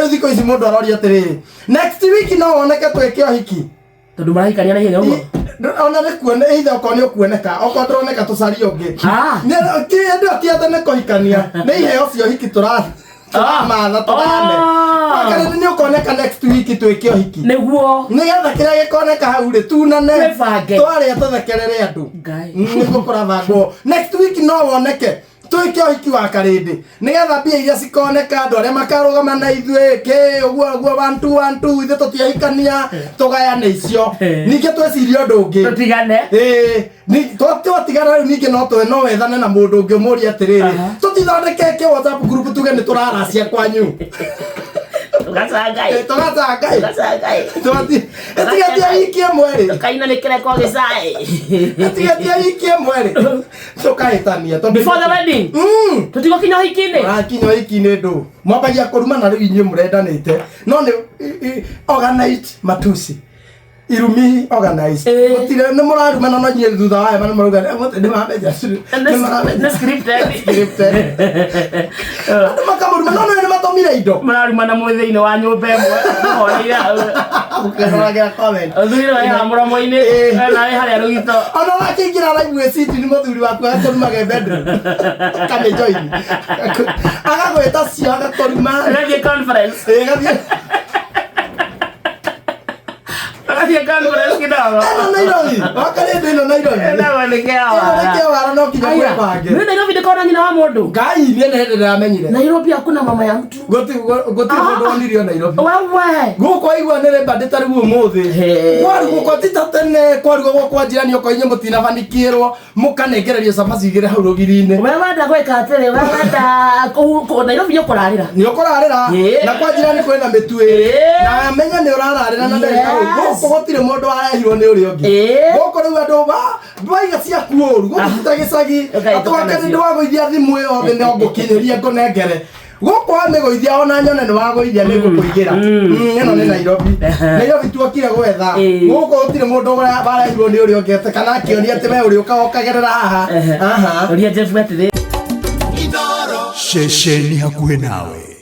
Rĩu thikũ ici mũndũ aroria atĩrĩrĩ, next week no woneke twĩke ũhiki. Tondũ marahikania na ihenya ũguo. Ona nĩ kuone either okorwo nĩ ũkuoneka, okorwo ndũroneka tũcarie ũngĩ. Ti andũ ti atĩ nĩ kũhikania, nĩ iheo cia ũhiki tũramatha tũgayane. Wakerĩ nĩ ũkoneka next week twĩke ũhiki. Nĩguo. Nĩgetha kĩrĩa gĩkoneka hau rĩ tunane. Twĩbange. Twarĩa tũthekerere andũ. Ngai. Nĩguo kũrabangwo. Next week no woneke twĩke ũhiki wa karĩndĩ nĩgetha mbia iria cikoneka andũ arĩa makarũgama na ithuĩ kĩ ũguo ũguo one two one two ithuĩ tũtiahikania tũgayane icio. Ningĩ twĩcirie ũndũ ũngĩ. Tũtigane. Ĩĩ, twatigana rĩu ningĩ no twe no wethane na mũndũ ũngĩ ũmũrie atĩrĩrĩ, tũtithondeke kĩ WhatsApp group tuge nĩ tũraracia kwanyu. Tũgacangai. Tũgacangai. Tũgacangai. Ĩtigatia wiki ĩmwe rĩ. Tũkaina nĩ kĩreko gĩcai. Ĩtigatia wiki ĩmwe rĩ. Tũkahĩtania tondũ Before the wedding. Tũtigũkinya ũhiki-inĩ. Mũrakinya ũhiki-inĩ ndũ. Mwambagia kũrumana rĩu inyuĩ mũrendanĩte. No nĩ organized matusi. Irumi organized. Gũtirĩ nĩ mũrarumana no inyuĩ thutha wa hema nĩ mũrauga nĩ mamenya. Nĩ maramenya. Nĩ scripted. Scripted. Andũ makamũruma no nĩ matũmire indo. Mũrarumana mwĩ thĩinĩ wa nyũmba ĩmwe. Mũhoreire hau. Mũkĩroragĩra comment. Mũthuri ũyũ haha mũromo-inĩ, we nawe harĩa rũgito. Ona wakĩingĩra live wĩ city nĩ mũthuri waku agakũrumaga bedroom. Kamĩjoini. Agagwĩta cio agakũruma. Ũgathiĩ conference. Ĩĩ, gathiĩ. Ũgathiĩ conference kidogo. Ĩno Nairobi. Wakarĩndĩ ĩno Nairobi. Ĩno nĩ kĩa Ĩno nĩ wara. kĩa wara no nginya Aya, mwĩbange. Mimi Nairobi ndikona nyina wa mũndũ. Ngai niĩ nĩ hĩndĩ ndĩramenyire. Nairobi hakuna mama ya mtu. Gũtirĩ mũndũ wonirio Nairobi. Wewe. Gũkũ aigua nĩ rĩmba ndĩ ta rĩu ũmũthĩ. He. Kwarugwo kwa ti ta tene kwarugwo kwa njirani okorwo inyuĩ mũtinabanikĩrwo mũkanengererio cabaci igĩrĩ hau rũgiri-inĩ. We wenda gwĩka atĩrĩ, we wenda Nairobi nĩ ũkũrarĩra. Nĩ ũkũrarĩra Ĩĩ. na kwa njirani kwĩna mĩtu ĩrĩ Ĩĩ. na amenye nĩ ũrararĩra na ndagĩka Yes. gũkũ gũtirĩ mũndũ warehirwo nĩ ũrĩa ũngĩ. Ĩĩ. Gũkũ rĩu andũ waiga ciaku ũru gũkũ ti ta gĩcagi Ũkahetũka atĩ wakati nacio. ndĩwagũithia thimũ ĩyo thĩ no ngũkinyĩrie ngũnengere. Gũkũ wamĩgũithia ona nyone nĩ wagũithia nĩ ngũkũigĩra. Ĩno nĩ Nairobi. Nairobi tuokire gwetha. Gũkũ gũtirĩ mũndũ warehirwo nĩ ũrĩa ũngĩ atĩ kana akĩonia atĩ we ũrĩũka ũkagerera haha. Aha. Ũria Jeff atĩrĩ. Ceceni hakuhĩ nawe.